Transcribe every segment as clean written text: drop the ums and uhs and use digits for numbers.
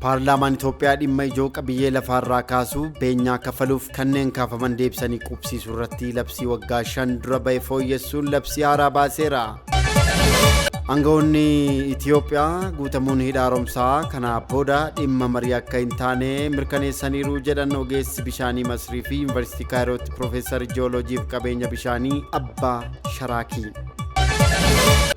Paarlaamaan Itoophiyaa dhimma ijoo qabiyyee lafaarraa kaasuu beenyaa kafaluuf kanneen kaafaman deebisanii qubsiisuu irratti labsii waggaa 5 dura ba'e fooyyessuun labsii haaraa baaseera. Aangawoonni Itoophiyaa guutamuun hidha haaromsaa kana booda dhimma marii akka hin taane mirkaneessaniiru jedhan ogeessi bishaanii Masrii fi Yuunivarsiitii Kaayirootti Piroofeesar Jiyooloojii fi qabeenya bishaanii Abbaa Sharaakii.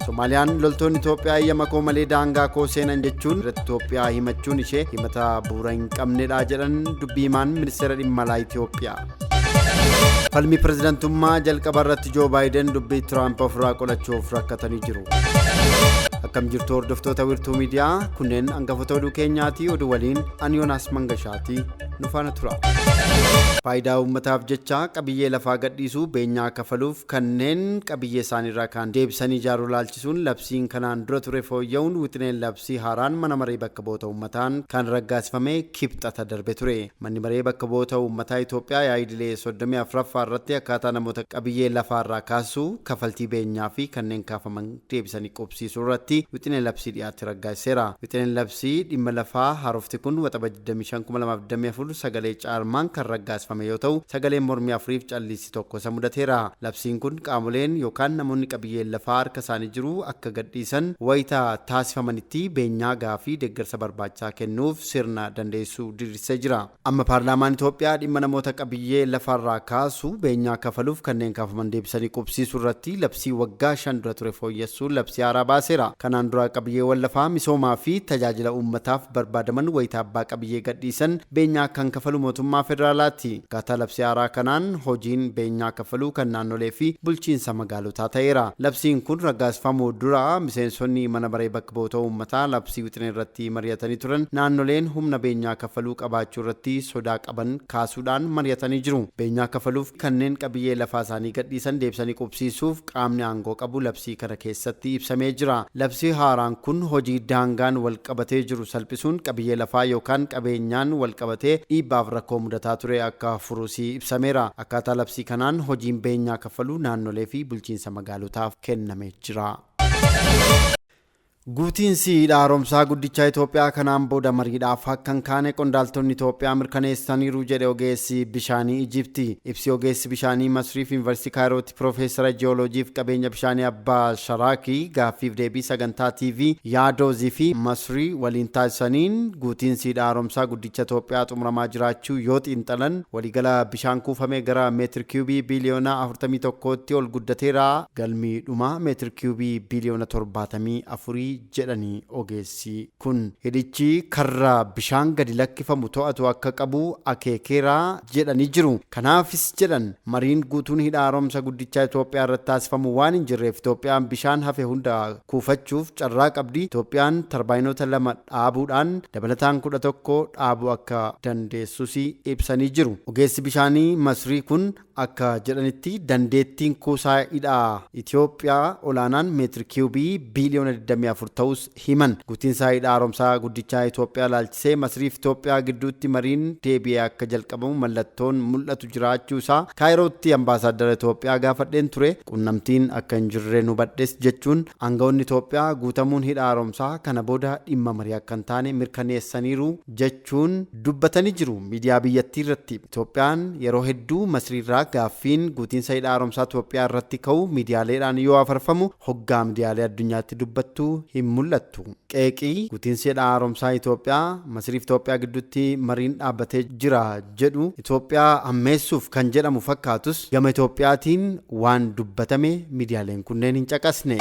Somaaliyaan loltoonni Itoophiyaa eeyyama koo malee daangaa koo seenan jechuun Itoophiyaa himachuun ishee himata bu'uura hin qabnedha jedhan dubbii himaan ministeera dhimma alaa Itoophiyaa. Falmii pirezidantummaa jalqaba irratti Joo Baayiden dubbii Tiraamp ofirraa qolachuuf rakkatanii jiru. Akkam jirtu hordoftoota Wiirtuu Miidiyaa, kunneen hangafoota oduu keenyaati. Oduu waliin ani Yoonaas Mangashaati, nu faana tura. Faayidaa uummataaf jecha qabiyyee lafaa gadhiisuu, beenyaa kafaluuf kanneen qabiyyee isaaniirraa kaan deebisanii ijaaruu laalchisuun labsiin kanaan dura ture fooyya'uun wixineen labsii haaraan mana maree bakka bu'oota uummataan kan raggaasifame Kibxata darbe ture. Manni maree bakka bu'oota uummataa Itoophiyaa yaa'ii idilee 34ffaa irratti akkaataa namoota qabiyyee lafaarraa kaasuu, kafaltii beenyaa fi kanneen kaafaman deebisanii qubsiisuu irratti wixinee labsii dhiyaate raggaasiseera. Wixineen labsii dhimma lafaa haarofti kun Waxabajji 25, 2024 sagalee caalmaan kan raggaasifame yoo ta'u, sagaleen mormii afuriif calliisi tokko isa mudateera. Labsiin kun qaamoleen yookaan namoonni qabiyyeen lafaa harka isaanii jiru akka gadhiisan wayita taasifamanitti beenyaa gahaa fi deeggarsa barbaachisaa kennuuf sirna dandeessisu diriirsee jira. Amma paarlaamaan Itoophiyaa dhimma namoota qabiyyee lafaarraa kaasuu, beenyaa kafaluuf kanneen kaafaman deebisanii qubsiisuu irratti labsii waggaa 5 dura ture fooyyessuun labsii haaraa baaseera. Kanaan dura qabiyyeewwan lafaa misoomaa fi tajaajila uummataaf barbaadaman wayita abbaa qabiyyee gadhiisan beenyaa kan kafalu mootummaa federaalaati. Akkaataa labsii haaraa kanaan hojiin beenyaa kafaluu kan naannolee fi bulchiinsa magaalotaa ta'eera. Labsiin kun raggaasifamuu dura miseensonni mana maree bakka bu'oota uummataa labsii wixinee irratti mari'atanii turan naannoleen humna beenyaa kafaluu qabaachuu irratti sodaa qaban kaasuudhaan mari'atanii jiru. Beenyaa kafaluuf kanneen qabiyyee lafaa isaanii gadhiisan deebisanii qubsiisuuf qaamni aangoo qabu labsii kana keessatti ibsamee jira. Labsii haaraan kun hojii daangaan walqabatee jiru salphisuun qabiyyee lafaa yookaan qabeenyaan walqabatee dhiibbaaf rakkoo mudataa ture akka furus ibsameera. Akkaataa labsii kanaan hojiin beenyaa kaffaluu naannolee fi bulchiinsa magaalotaaf kennamee jira. Guutiinsi hidha haaromsaa guddichaa Itoophiyaa kanaan booda mariidhaaf akka hin kaane qondaaltonni Itoophiyaa mirkaneessaniiru jedhe ogeessi bishaanii Ijipti. Ibsi ogeessi bishaanii Masriif Yuunivarsiitii Kaayirootti Piroofeesara Jiyooloojii fi qabeenya bishaanii Abbaa Sharaakii gaaffiif deebii sagantaa TV Yaadoozii fi Masrii waliin taasisaniin guutiinsi hidha haaromsaa guddicha Itoophiyaa xumuramaa jiraachuu yoo xiinxalan waliigala bishaan kuufame gara meetir kiyuubii biiliyoona 41tti ol guddateera, galmi dhumaa meetir kiyuubii biiliyoona 74 jedhani ogeessi kun. Hidhichi karra bishaan gadi lakkifamu to'atu akka qabu akeekeera jedhanii jiru. Kanaafis jedhan mariin guutuun hidha haaromsa guddichaa Itoophiyaa irratti taasifamu waan hin jirreef Itoophiyaan bishaan hafe hunda kuufachuuf carraa qabdi. Itoophiyaan tarbaayinoota 2 dhaabuudhaan dabalataan 11 dhaabuu akka dandeessus ibsanii jiru. Ogeessi bishaanii Masrii kun akka jedhanitti dandeettiin kuusaa hidha Itoophiyaa olaanaan meetir kiyuubii biiliyoona 24 ta'us himan. Guutiinsa hidha haaromsaa guddichaa Itoophiyaa ilaalchisee Masriif Itoophiyaa gidduutti mariin deebi'ee akka jalqabamu mallattoon mul'atu jiraachuu isaa Kaayirootti ambaasaaddara Itoophiyaa gaafadheen ture. Qunnamtiin akka hin jirren hubadhes jechuun aanga'oonni Itoophiyaa guutamuun hidha haaromsaa kana booda dhimma marii akka hin taane mirkaneessaniiru jechuun dubbatanii jiru miidiyaa biyyattii irratti. Itoophiyaan yeroo hedduu Masriirraa gaaffiin guutiinsa hidha haaromsaa Itoophiyaa irratti ka'u miidiyaaleedhaan yoo afarfamu hoggaa miidiyaalee addunyaatti dubbattu hin mul'attu. Qeeqi guutiinsi hidha haaromsaa Itoophiyaa Masriif Itoophiyaa gidduutti mariin dhaabbatee jira jedhu Itoophiyaa hammeessuuf kan jedhamu fakkaatus gama Itoophiyaatiin waan dubbatame miidiyaaleen kunneen hin caqasne.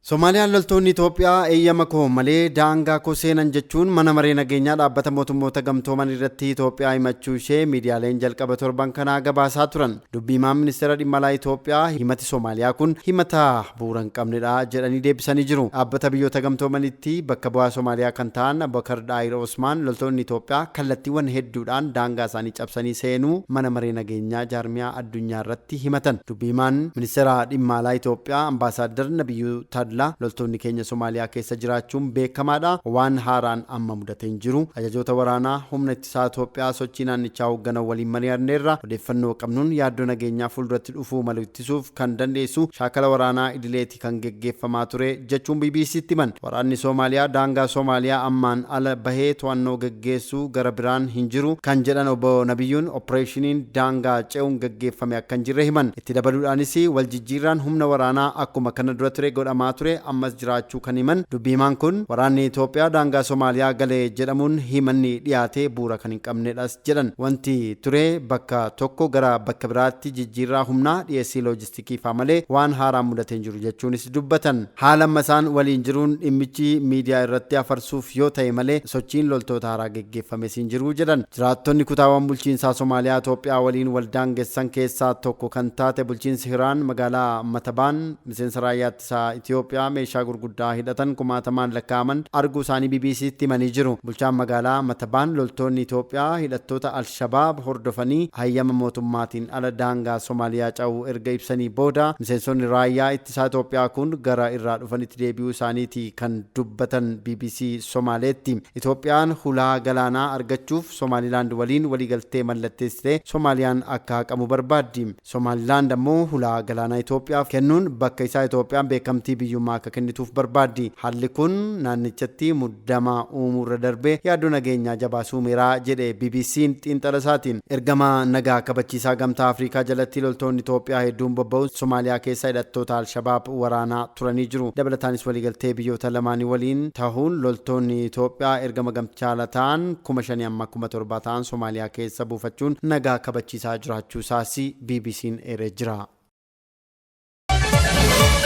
Somaaliyaan loltoonni Itoophiyaa eeyyama koo malee daangaa koo seenan jechuun mana maree nageenyaa dhaabbata mootummoota gamtooman irratti Itoophiyaa himachuu ishee miidiyaaleen jalqaba torban kanaa gabaasaa turan. Dubbi himaan ministeera dhimma alaa Itoophiyaa himati Somaaliyaa kun himata bu'uura hin qabnedha jedhanii deebisanii jiru. Dhaabbata biyyoota gamtoomanitti bakka bu'aa Somaaliyaa kan ta'an Abubakar Daahir Osmaan loltoonni Itoophiyaa kallattiiwwan hedduudhaan daangaa isaanii cabsanii seenuu mana maree nageenyaa jaarmiyaa addunyaa irratti himatan. Dubbi himaan ministeera dhimma alaa Itoophiyaa Ambaasaaddar Nabiyyuu Tadlaa galla. Loltoonni keenya Somaaliyaa keessa jiraachuun beekamaadha. Waan haaraan amma mudatee hin jiru. Ajajoota waraanaa humna ittisaa Itoophiyaa sochii naannichaa hoogganan waliin mari'anneerra. Odeeffannoo qabnuun yaaddoo nageenyaa fuulduratti dhufuu malu ittisuuf kan dandeessu shaakala waraanaa idileeti kan geggeeffamaa ture jechuun BBCtti himan. Waraanni Somaaliyaa daangaa Somaaliyaa ammaan ala bahee to'annoo geggeessuu gara biraan hin jiru kan jedhan obbo Nabiyyuun opereeshiniin daangaa ce'uun geggeeffame akka hin jirre himan. Itti dabaluudhaanis wal jijjiirraan humna waraanaa akkuma kana dura ture godhamaa ture ammas jiraachuu kan himan dubbii himaan kun waraanni Itoophiyaa daangaa Somaaliyaa galee jedhamuun himanni dhiyaatee bu'uura kan hin qabnedhas jedhan. Wanti ture bakka tokko gara bakka biraatti jijjiirraa humnaa dhiyeessii loojistikii faa malee waan haaraan mudatee hin jiru jechuunis dubbatan. Haala amma isaan waliin jiruun dhimmichi miidiyaa irratti afarsuuf yoo ta'e malee sochiin loltoota haaraa geggeeffames hin jiru jedhan. Jiraattonni kutaawwan bulchiinsaa Somaaliyaa Itoophiyaa waliin wal daangessan keessaa tokko kan taate bulchiinsi Hiraan magaalaa Matabaan miseensa raayyaa ittisaa Itoophiyaa meeshaa gurguddaa hidhatan kumaatamaan lakkaa'aman arguu isaanii BBCtti himanii jiru. Bulchaan magaalaa Matabaan loltoonni Itoophiyaa hidhattoota Alshabaab hordofanii hayyama mootummaatiin ala daangaa Somaaliyaa ce'uu erga ibsanii booda miseensonni raayyaa ittisaa Itoophiyaa kun gara irraa dhufanitti deebi'uu isaaniiti kan dubbatan BBC Somaaleetti. Itoophiyaan hulaa galaanaa argachuuf Somaalilaand waliin waliigaltee mallatteessite Somaaliyaan akka haqamu barbaaddi. Somaalilaand ammoo hulaa galaanaa Itoophiyaaf kennuun bakka isaa Itoophiyaan beekamtii biyyummaa akka kennituuf barbaaddi. Haalli kun naannichatti muddama uumuurra darbee yaaddoo nageenyaa jabaa uumeera jedhe BBC'n xiinxala isaatiin. Ergama nagaa kabachiisaa gamtaa Afrikaa jalatti loltoonni Itoophiyaa hedduun bobba'uun Somaaliyaa keessa hidhattoota Alshabaab waraanaa turanii jiru. Dabalataanis waliigaltee biyyoota lamaanii waliin tahuun loltoonni Itoophiyaa ergama gamtichaa ala ta'an 5,000 amma 7,000 ta'an Somaaliyaa keessa buufachuun nagaa kabachiisaa jiraachuu isaas BBC'n eeree jira.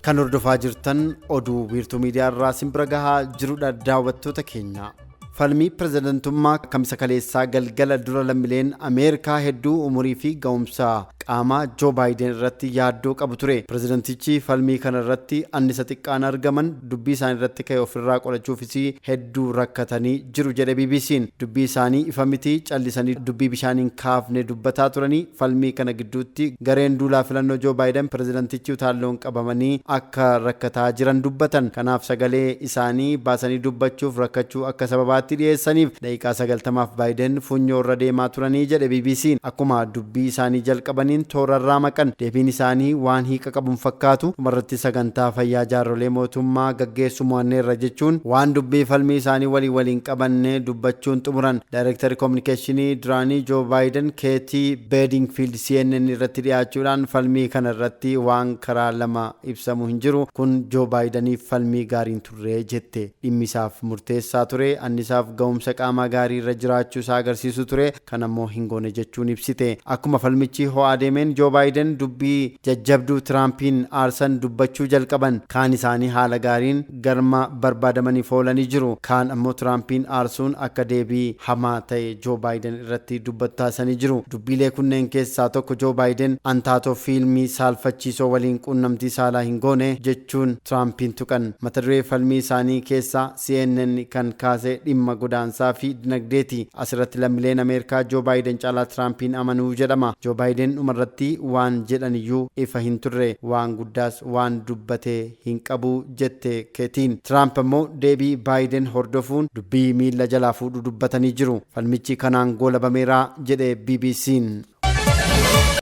Kan hordofaa jirtan oduu wiirtuu miidiyaa irraa simbira gahaa jirudha daawwattoota keenya. Falmii pirezidantummaa kamisa kaleessaa galgala dura lammiileen Ameerikaa hedduu umurii fi ga'umsa qaamaa Joo Baayiden irratti yaaddoo qabu ture. Pirezidantichi falmii kana irratti annisa xiqqaan argaman dubbii isaanii irratti ka'e ofirraa qolachuufis hedduu rakkatanii jiru jedhe BBC'n. Dubbii isaanii ifa miti callisanii dubbii bishaaniin kaafne dubbataa turanii falmii kana gidduutti gareen duulaa filannoo Joo Baayiden pirezidantichi utaalloon qabamanii akka rakkataa jiran dubbatan. Kanaaf sagalee isaanii baasanii dubbachuuf rakkachuu akka sababaatti dhiyeessaniif daqiiqaa 90f Baayiden funyoo irra deemaa turanii jedhe BBC'n. Akkuma dubbii isaanii jalqabaniin toorarraa maqan deebiin isaanii waan hiika qabuun fakkaatu dhumarratti sagantaa fayyaa jaarrolee mootummaa gaggeessu mo'anneerra jechuun waan dubbii falmii isaanii walii waliin qabanne dubbachuun xumuran. Daayireektarri koominikeeshinii duraanii Joo Baayiden Keetii Beedingfiild CNN irratti dhiyaachuudhaan falmii kana irratti waan karaa lama ibsamu hin jiru kun Joo Baayideniif falmii gaariin turre jette. Dhimmi isaaf murteessaa ture annisaaf ga'umsa qaamaa gaarii irra jiraachuu isaa agarsiisu ture kan ammoo hin goone jechuun ibsite. Akkuma falmichi ho'aa deemeen Joo Baayiden dubbii jajjabduu Tiraampiin aarsan dubbachuu jalqaban. Kaan isaanii haala gaariin garma barbaadamaniif oolanii jiru. Kaan ammoo Tiraampiin aarsuun akka deebii hamaa ta'e Joo Baayiden irratti dubbatu taasisanii jiru. Dubbiilee kunneen keessaa tokko Joo Baayiden antaatoo fiilmii saalfachiisoo waliin quunnamtii saalaa hin goone jechuun Tiraampiin tuqan. Mata duree falmii isaanii keessaa CNN kan kaase dhimma godaansaa fi dinagdeeti. Asirratti lammiileen Ameerikaa Joo Baayiden caalaa Tiraampiin amanuu jedhama. Joo Baayiden dhumarratti waan jedhan iyyuu ifa hin turre waan guddaas waan dubbatee hin qabu jette Keetiin. Tiraamp ammoo deebii Baayiden hordofuun dubbii miila jalaa fuudhu dubbatanii jiru. Falmichi kanaan goolabameera jedhe BBC'n.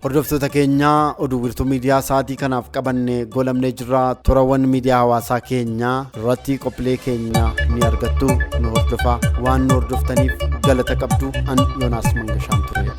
Hordoftoota keenyaa oduu wiirtuu miidiyaa sa'aatii kanaaf qabanne goolabnee jirra. Torawwan miidiyaa hawaasaa keenyaa irratti qophiilee keenya ni argattu. Nu hordofaa. Waan nu hordoftaniif galata qabdu. An Yoonaas Mangashaan ture.